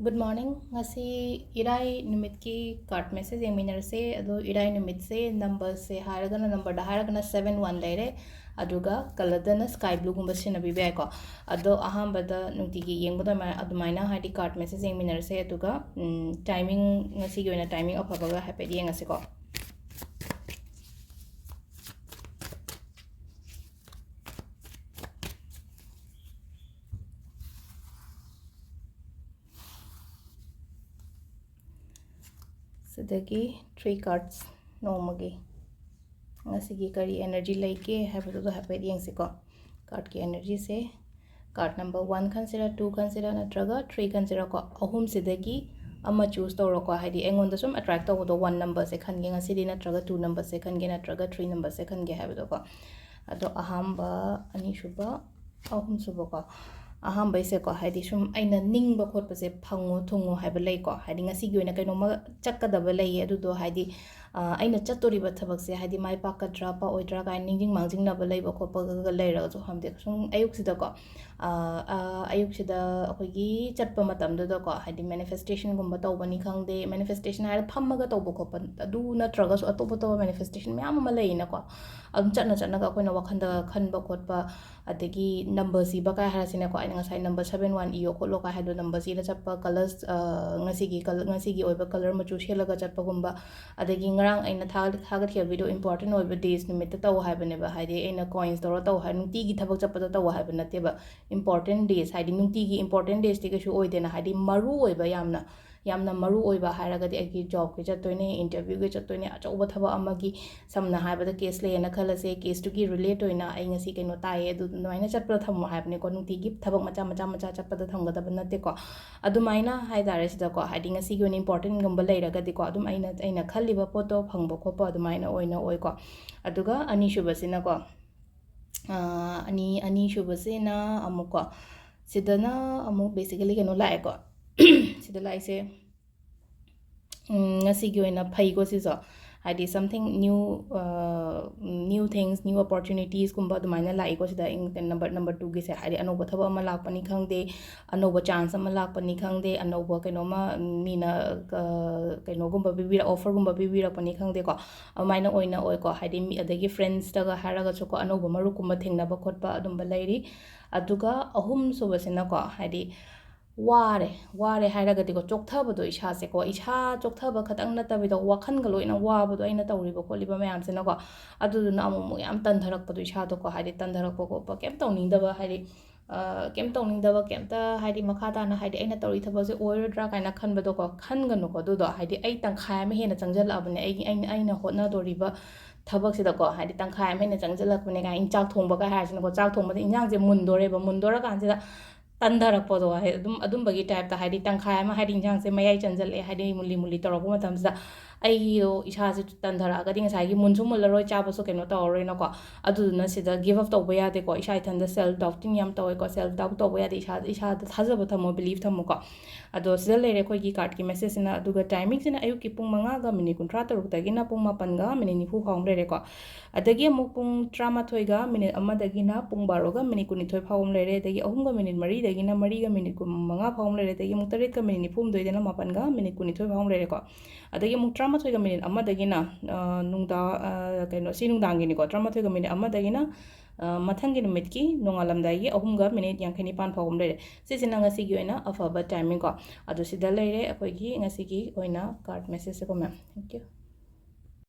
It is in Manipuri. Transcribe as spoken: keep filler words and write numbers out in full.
Good morning. ꯉꯁꯤ ꯏꯔꯥꯏ ꯅꯨꯃꯤꯠꯀꯤ card message ꯌꯦꯡꯃꯤꯟꯅꯔꯁꯦ꯫ ꯑꯗꯣ ꯏꯔꯥꯏ ꯅꯨꯃꯤꯠꯁꯦ numberꯁꯦ ꯍꯥꯏꯔꯒꯅ, numberꯗ ꯍꯥꯏꯔꯒꯅ seven one ꯂꯩꯔꯦ, ꯑꯗꯨꯒ colourꯗꯅ sky blueꯒꯨꯝꯕ ꯁꯤꯖꯤꯟꯅꯕꯤꯕ ꯌꯥꯏꯀꯣ꯫ ꯑꯗꯣ ꯑꯍꯥꯟꯕꯗ ꯅꯨꯡꯇꯤꯒꯤ ꯌꯦꯡꯕ ꯑꯗꯨꯃꯥꯏ-, ꯑꯗꯨꯃꯥꯏꯅ ꯍꯥꯏꯗꯤ card message ꯌꯦꯡꯃꯤꯟꯅꯔꯁꯦ, ꯑꯗꯨꯒ timing, ꯉꯁꯤꯒꯤ ꯑꯣꯏꯅ timing ꯑꯐꯕꯒ ꯍꯥꯏꯐꯦꯠ ꯌꯦꯡꯉꯁꯤꯀꯣ꯫ ꯁꯤꯗꯒꯤ three cards ꯅꯣꯡꯃꯒꯤ ꯉꯁꯤꯒꯤ ꯀꯔꯤ energy ꯂꯩꯒꯦ ꯍꯥꯏꯕꯗꯨꯗꯣ ꯍꯥꯏꯐꯦꯠ ꯌꯦꯡꯁꯤꯀꯣ꯫ Cardꯀꯤ energyꯁꯦ, card number one ꯈꯟꯁꯤꯔꯥ, two ꯈꯟꯁꯤꯔꯥ, ꯅꯠꯇ꯭ꯔꯒ three ꯈꯟꯁꯤꯔꯥꯀꯣ? ꯑꯍꯨꯝꯁꯤꯗꯒꯤ ꯑꯃ choose ꯇꯧꯔꯣꯀꯣ꯫ ꯍꯥꯏꯗꯤ ꯑꯩꯉꯣꯟꯗ ꯁꯨꯝ attract ꯇꯧꯕꯗꯣ one numberꯁꯦ ꯈꯟꯒꯦ ꯉꯁꯤꯗꯤ, ꯅꯠꯇ꯭ꯔꯒ two numberꯁꯦ ꯈꯟꯒꯦ, ꯅꯠꯇ꯭ꯔꯒ three numberꯁꯦ ꯈꯟꯒꯦ ꯍꯥꯏꯕꯗꯣꯀꯣ꯫ ꯑꯗꯣ ꯑꯍꯥꯝꯕ, ꯑꯅꯤꯁꯨꯕ, ꯑꯍꯨꯝꯁꯨꯕꯀꯣ꯫ ꯑꯍꯥꯝꯕꯩꯁꯦꯀꯣ, ꯍꯥꯏꯗꯤ ꯁꯨꯝ ꯑꯩꯅ ꯅꯤꯡꯕ ꯈꯣꯠꯄꯁꯦ ꯐꯪꯉꯨ ꯊꯨꯡꯉꯨ ꯍꯥꯏꯕ ꯂꯩꯀꯣ꯫ ꯍꯥꯏꯗꯤ ꯉꯁꯤꯒꯤ ꯑꯣꯏꯅ ꯀꯩꯅꯣꯝꯃ ꯆꯠꯀꯗꯕ ꯂꯩꯌꯦ, ꯑꯗꯨꯗꯣ ꯍꯥꯏꯗꯤ, ꯑ, ꯑꯩꯅ ꯆꯠꯇꯣꯔꯤꯕ ꯊꯕꯛꯁꯦ ꯍꯥꯏꯗꯤ ꯃꯥꯏ ꯄꯥꯛꯀꯗ꯭ꯔꯥ ꯄꯥꯛꯑꯣꯏꯗ꯭ꯔꯥ ꯀꯥꯏꯅ ꯅꯤꯡꯁꯤꯡ ꯃꯥꯡꯖꯤꯡꯅꯕ ꯂꯩꯕ ꯈꯣꯠꯄꯒ ꯂꯩꯔꯒꯁꯨ ꯈꯪꯗꯦ, ꯁꯨꯝ ꯑꯌꯨꯛꯁꯤꯗꯀꯣ, ꯑ, ꯑ, ꯑꯌꯨꯛꯁꯤꯗ ꯑꯩꯈꯣꯏꯒꯤ ꯆꯠꯄ ꯃꯇꯝꯗꯨꯗꯀꯣ, ꯍꯥꯏꯗꯤ manifestationꯒꯨꯝꯕ ꯇꯧꯕꯅꯤ ꯈꯪꯗꯦ, manifestation ꯍꯥꯏꯔ ꯐꯝꯃꯒ ꯇꯧꯕ ꯈꯣꯠꯄ, ꯑꯗꯨ ꯅꯠꯇ꯭ꯔꯒꯁꯨ ꯑꯇꯣꯞ ꯑꯇꯣꯞꯄ manifestation ꯃꯌꯥꯝ ꯑꯃ ꯂꯩꯌꯦꯅꯀꯣ꯫ ꯑꯗꯨꯝ ꯆꯠꯅ ꯆꯠꯅꯒ ꯑꯩꯈꯣꯏꯅ ꯋꯥꯈꯜꯗ ꯈꯟꯕ ꯈꯣꯠꯄ, ꯑꯗꯒꯤ number ꯁꯤꯕ ꯀꯥꯏ ꯍꯥꯏꯔꯁꯤꯅꯦꯀꯣ, ꯑꯩꯅ ꯉꯁꯥꯏ number seven one ꯏꯌꯣ ꯈꯣꯠꯂꯣ ꯀꯥꯏ ꯍꯥꯏꯗꯣ, number ꯁꯤꯗ ꯆꯠꯄ, colours, ꯑ, ꯉꯁꯤꯒꯤ col-, ꯉꯁꯤꯒꯤ ꯑꯣꯏꯕ colour ꯃꯆꯨ ꯁꯦꯠꯂꯒ ꯆꯠꯄꯒꯨꯝꯕ, ꯑꯗꯒꯤ ꯉꯔꯥꯡ ꯑꯩꯅ ꯊꯥ-, ꯊꯥꯒꯠꯈꯤꯕ video important ꯑꯣꯏꯕ days ꯅꯨꯃꯤꯠꯇ ꯇꯧ ꯍꯥꯏꯕꯅꯦꯕ, ꯍꯥꯏꯗꯤ ꯑꯩꯅ coins ꯇꯧꯔ ꯇꯧ ꯍꯥꯏ, ꯅꯨꯡꯇꯤꯒꯤ ꯊꯕꯛ ꯆꯠꯄꯗ ꯇꯧ ꯍꯥꯏꯕ ꯅꯠꯇꯦꯕ꯫ Important days ꯍꯥꯏꯗꯤ ꯅꯨꯡꯇꯤꯒꯤ important days ꯇꯤ ꯀꯩꯁꯨ ꯑꯣꯏꯗꯦꯅ, ꯍꯥꯏꯗꯤ ꯃꯔꯨ ꯑꯣꯏꯕ ꯌꯥꯝꯅ, ꯌꯥꯝꯅ ꯃꯔꯨ ꯑꯣꯏꯕ ꯍꯥꯏꯔꯒꯗꯤ ꯑꯩꯒꯤ job ꯀꯤ ꯆꯠꯇꯣꯏꯅꯦ, interview ꯒꯤ ꯆꯠꯇꯣꯏꯅꯦ, ꯑꯆꯧꯕ ꯊꯕꯛ ꯑꯃꯒꯤ, ꯁꯝꯅ ꯍꯥꯏꯔꯕꯗ case ꯂꯩꯌꯦꯅ ꯈꯜꯂꯁꯦ, case ꯇꯨꯒꯤ relate ꯑꯣꯏꯅ ꯑꯩ ꯉꯁꯤ ꯀꯩꯅꯣ ꯇꯥꯏꯌꯦ, ꯑꯗꯨ ꯑꯗꯨꯃꯥꯏꯅ ꯆꯠꯄꯗ ꯊꯝꯃꯣ ꯍꯥꯏꯕꯅꯤꯀꯣ, ꯅꯨꯡꯇꯤꯒꯤ ꯊꯕꯛ ꯃꯆꯥ ꯃꯆꯥ ꯃꯆꯥ ꯆꯠꯄꯗ ꯊꯝꯒꯗꯕ ꯅꯠꯇꯦꯀꯣ꯫ ꯑꯗꯨꯃꯥꯏꯅ ꯍꯥꯏ ꯇꯥꯔꯦ ꯁꯤꯗꯀꯣ, ꯍꯥꯏꯗꯤ ꯉꯁꯤꯒꯤ ꯑꯣꯏꯅ important ꯒꯨꯝꯕ ꯂꯩꯔꯒꯗꯤꯀꯣ, ꯑꯗꯨꯝ ꯑꯩꯅ, ꯑꯩꯅ ꯈꯜꯂꯤꯕ ꯄꯣꯠꯇꯣ ꯐꯪꯕ ꯈꯣꯠꯄ ꯑꯗꯨꯃꯥꯏꯅ ꯑꯣꯏꯅ ꯑꯣꯏꯀꯣ꯫ ꯑꯗꯨꯒ ꯑꯅꯤꯁꯨꯕꯁꯤꯅꯀꯣ, ꯑꯥ, ꯑꯅꯤ, ꯑꯅꯤꯁꯨꯕꯁꯤꯅ ꯑꯃꯨꯛꯀꯣ, ꯁꯤꯗꯅ ꯑꯃꯨꯛ basically ꯀꯩꯅꯣ ꯂꯥꯛꯑꯦꯀꯣ꯫ ꯁꯤꯗ ꯂꯥꯛꯏꯁꯦ, ꯎꯝ, ꯉꯁꯤꯒꯤ ꯑꯣꯏꯅ ꯐꯩꯀꯣ ꯁꯤꯁꯨ꯫ ꯍꯥꯏꯗꯤ something new, new things, new opportunitiesꯀꯨꯝꯕ ꯑꯗꯨꯃꯥꯏꯅ ꯂꯥꯛꯏꯀꯣ ꯁꯤꯗ꯫ ꯅꯝꯕꯔ ꯅꯝꯕꯔ ꯇꯨꯒꯤꯁꯦ ꯍꯥꯏꯗꯤ ꯑꯅꯧꯕ ꯊꯕꯛ ꯑꯃ ꯂꯥꯛꯄꯅꯤ ꯈꯪꯗꯦ, ꯑꯅꯧꯕ ꯆꯥꯟꯁ ꯑꯃ ꯂꯥꯛꯄꯅꯤ ꯈꯪꯗꯦ, ꯑꯅꯧꯕ ꯀꯩꯅꯣꯝꯃ ꯃꯤꯅ ꯀꯩꯅꯣꯒꯨꯝꯕ ꯄꯤꯕꯤꯔꯛ ꯑꯣꯐꯔꯒꯨꯝꯕ ꯄꯤꯕꯤꯔꯛꯄꯅꯤ ꯈꯪꯗꯦꯀꯣ꯫ ꯑꯗꯨꯃꯥꯏꯅ ꯑꯣꯏꯅ ꯑꯣꯏꯀꯣ꯫ ꯍꯥꯏꯗꯤ ꯃꯤ ꯑꯗꯒꯤ ꯐ꯭ꯔꯦꯟꯁꯇꯒ ꯍꯥꯏꯔꯒꯁꯨꯀꯣ, ꯑꯅꯧꯕ ꯃꯔꯨꯞꯀꯨꯝꯕ ꯊꯦꯡꯅꯕ ꯈꯣꯠꯄ ꯑꯗꯨꯝꯕ ꯂꯩꯔꯤ꯫ ꯑꯗꯨꯒ ꯑꯍꯨꯝ ꯁꯨꯕꯁꯤꯅꯀꯣ, ꯍꯥꯏꯗꯤ ꯋꯥꯔꯦ꯫ ꯋꯥꯔꯦ ꯍꯥꯏꯔꯒꯗꯤꯀꯣ, ꯆꯣꯛꯊꯕꯗꯣ ꯏꯁꯥꯁꯦꯀꯣ, ꯏꯁꯥ ꯆꯣꯛꯊꯕ ꯈꯛꯇꯪ ꯅꯠꯇꯕꯤꯗ ꯋꯥꯈꯜꯒ ꯂꯣꯏꯅ ꯋꯥꯕꯗꯣ, ꯑꯩꯅ ꯇꯧꯔꯤꯕ ꯈꯣꯠꯂꯤꯕ ꯃꯌꯥꯝꯁꯤꯅꯀꯣ꯫ ꯑꯗꯨꯗꯨꯅ ꯑꯃꯨꯛ ꯑꯃꯨꯛ ꯌꯥꯝ ꯇꯟꯊꯔꯛꯄꯗꯣ ꯏꯁꯥꯗꯣꯀꯣ, ꯍꯥꯏꯗꯤ ꯇꯟꯊꯔꯛꯄ ꯈꯣꯠꯄ, ꯀꯩꯝ ꯇꯧꯅꯤꯡꯗꯕ, ꯍꯥꯏꯗꯤ ꯀꯩꯝ ꯇꯧꯅꯤꯡꯗꯕ, ꯀꯩꯝꯇ ꯍꯥꯏꯗꯤ ꯃꯈꯥ ꯇꯥꯅ ꯍꯥꯏꯗꯤ ꯑꯩꯅ ꯇꯧꯔꯤ ꯊꯕꯛꯁꯦ ꯑꯣꯏꯔꯣꯏꯗ꯭ꯔꯥ ꯀꯥꯏꯅ ꯈꯟꯕꯗꯣꯀꯣ, ꯈꯟꯒꯅꯨꯀꯣ꯫ ꯑꯗꯨꯗꯣ ꯍꯥꯏꯗꯤ ꯑꯩ ꯇꯪꯈꯥꯏ ꯑꯃ ꯍꯦꯟꯅ ꯆꯪꯁꯤꯜꯂꯛꯑꯕꯅꯦ ꯑꯩꯒꯤ, ꯑꯩꯅ ꯑꯩꯅ ꯍꯣꯠꯅꯗꯣꯔꯤꯕ ꯊꯕꯛꯁꯤꯗꯀꯣ꯫ ꯍꯥꯏꯗꯤ ꯇꯪꯈꯥꯏ ꯑꯃ ꯍꯦꯟꯅ ꯆꯪꯁꯤꯜꯂꯛꯄꯅꯦ ꯀꯥꯏꯅ, ꯆꯥꯛ ꯊꯣꯡꯕꯒ ꯍꯥꯏꯔꯁꯤꯅꯀꯣ, ꯆꯥꯛ ꯊꯣꯡꯕꯗ ꯏꯟꯖꯥꯡꯁꯦ ꯃꯨꯟꯗꯣꯔꯦꯕ, ꯃꯨꯟꯗꯣꯔꯀꯥꯟꯁꯤꯗ ꯇꯟꯊꯔꯛꯄꯗꯣ, ꯍꯥꯏ-, ꯑꯗꯨꯝ ꯑꯗꯨꯝꯕꯒꯤ ꯇꯥꯏꯞꯇ, ꯍꯥꯏꯗꯤ ꯇꯪꯈꯥꯏ ꯑꯃ ꯍꯥꯏꯗꯤ ꯏꯟꯖꯥꯡꯁꯦ ꯃꯌꯥꯏ ꯆꯟꯁꯤꯜꯂꯛꯑꯦ, ꯍꯥꯏꯗꯤ ꯃꯨꯜꯂꯤ ꯃꯨꯜꯂꯤ ꯇꯧꯔꯛꯄ ꯃꯇꯝꯁꯤꯗ ꯑꯩꯒꯤꯗꯣ ꯏꯁꯥꯁꯦ ꯇꯟꯊꯔꯛꯑꯒꯗꯤ ꯉꯁꯥꯏꯒꯤ ꯃꯨꯟꯁꯨ ꯃꯨꯜꯂꯔꯣꯏ, ꯆꯥꯕꯁꯨ ꯀꯩꯅꯣ ꯇꯧꯔꯔꯣꯏꯅꯀꯣ꯫ ꯑꯗꯨꯗꯨꯅ ꯁꯤꯗ give up ꯇꯧꯕ ꯌꯥꯗꯦꯀꯣ꯫ ꯏꯁꯥ ꯏꯊꯟꯗ self doubting ꯌꯥꯝ ꯇꯧꯋꯦꯀꯣ꯫ Self doubt ꯇꯧꯕ ꯌꯥꯗꯦ꯫ ꯏꯁꯥ, ꯏꯁꯥꯗ ꯊꯥꯖꯕ ꯊꯝꯃꯣ, belief ꯊꯝꯃꯣꯀꯣ꯫ ꯑꯗꯣ ꯁꯤꯗ ꯂꯩꯔꯦ ꯑꯩꯈꯣꯏꯒꯤ cardꯀꯤ messageꯁꯤꯅ꯫ ꯑꯗꯨꯒ timingꯁꯤꯅ ꯑꯌꯨꯛꯀꯤ ꯄꯨꯡ ꯃꯉꯥꯒ ꯃꯤꯅꯤꯠ ꯀꯨꯟꯊ꯭ꯔꯥ ꯇꯔꯨꯛꯇꯒꯤꯅ ꯄꯨꯡ ꯃꯥꯄꯟꯒ ꯃꯤꯅꯤꯠ ꯅꯤꯐꯨ ꯐꯥꯎ ꯑꯃ ꯂꯩꯔꯦꯀꯣ꯫ ꯑꯗꯒꯤ ꯑꯃꯨꯛ ꯄꯨꯡ ꯇꯔꯥꯃꯥꯊꯣꯏꯒ ꯃꯤꯅꯤꯠ ꯑꯃꯗꯒꯤꯅ ꯄꯨꯡ ꯕꯥꯔꯣꯒ ꯃꯤꯅꯤꯠ ꯀꯨꯟꯅꯤꯊꯣꯏ ꯐꯥꯎ ꯑꯃ ꯂꯩꯔꯦ꯫ ꯑꯗꯒꯤ ꯑꯍꯨꯝꯒ ꯃꯤꯅꯤꯠ ꯃꯔꯤꯗꯒꯤꯅ ꯃꯔꯤꯒ ꯃꯤꯅꯤꯠ ꯀꯨꯟꯃꯉꯥ ꯐꯥꯎ ꯑꯃ ꯂꯩꯔꯦ꯫ ꯑꯗꯒꯤ ꯑꯃꯨꯛ ꯇꯔꯦꯠꯀ ꯃꯤꯅꯤꯠ ꯅꯤꯐꯨ ꯍꯨꯝꯗꯣꯏꯗꯩꯅ ꯃꯥꯄꯟꯒ ꯃꯤꯅꯤꯠ ꯀꯨꯟꯅꯤꯊꯣꯏ ꯐꯥꯎ ꯑꯃ ꯂꯩꯔꯦꯀꯣ꯫ ꯑꯗꯒꯤ ꯑꯃꯨꯛ ꯇꯔꯥꯃꯥꯊꯣꯏꯒ ꯃꯤꯅꯤꯠ ꯑꯃꯗꯒꯤꯅ, ꯑ, ꯅꯨꯡꯗꯥꯡ, ꯑ, ꯀꯩꯅꯣ, ꯁꯤ ꯅꯨꯡꯗꯥꯡꯒꯤꯅꯤꯀꯣ, ꯇꯔꯥꯃꯥꯊꯣꯏꯒ ꯃꯤꯅꯤꯠ ꯑꯃꯗꯒꯤꯅ, ꯑ, ꯃꯊꯪꯒꯤ ꯅꯨꯃꯤꯠꯀꯤ ꯅꯣꯡꯉꯥꯜꯂꯝꯗꯥꯏꯒꯤ ꯑꯍꯨꯝꯒ ꯃꯤꯅꯤꯠ ꯌꯥꯡꯈꯩ ꯅꯤꯄꯥꯟ ꯐꯥꯎ ꯑꯃ ꯂꯩꯔꯦ꯫ ꯁꯤꯁꯤꯅ ꯉꯁꯤꯒꯤ ꯑꯣꯏꯅ ꯑꯐꯕ timingꯀꯣ꯫ ꯑꯗꯨ ꯁꯤꯗ ꯂꯩꯔꯦ ꯑꯩꯈꯣꯏꯒꯤ ꯉꯁꯤꯒꯤ ꯑꯣꯏꯅ card messageꯁꯦꯀꯣ, ma'am꯫ Thank you꯫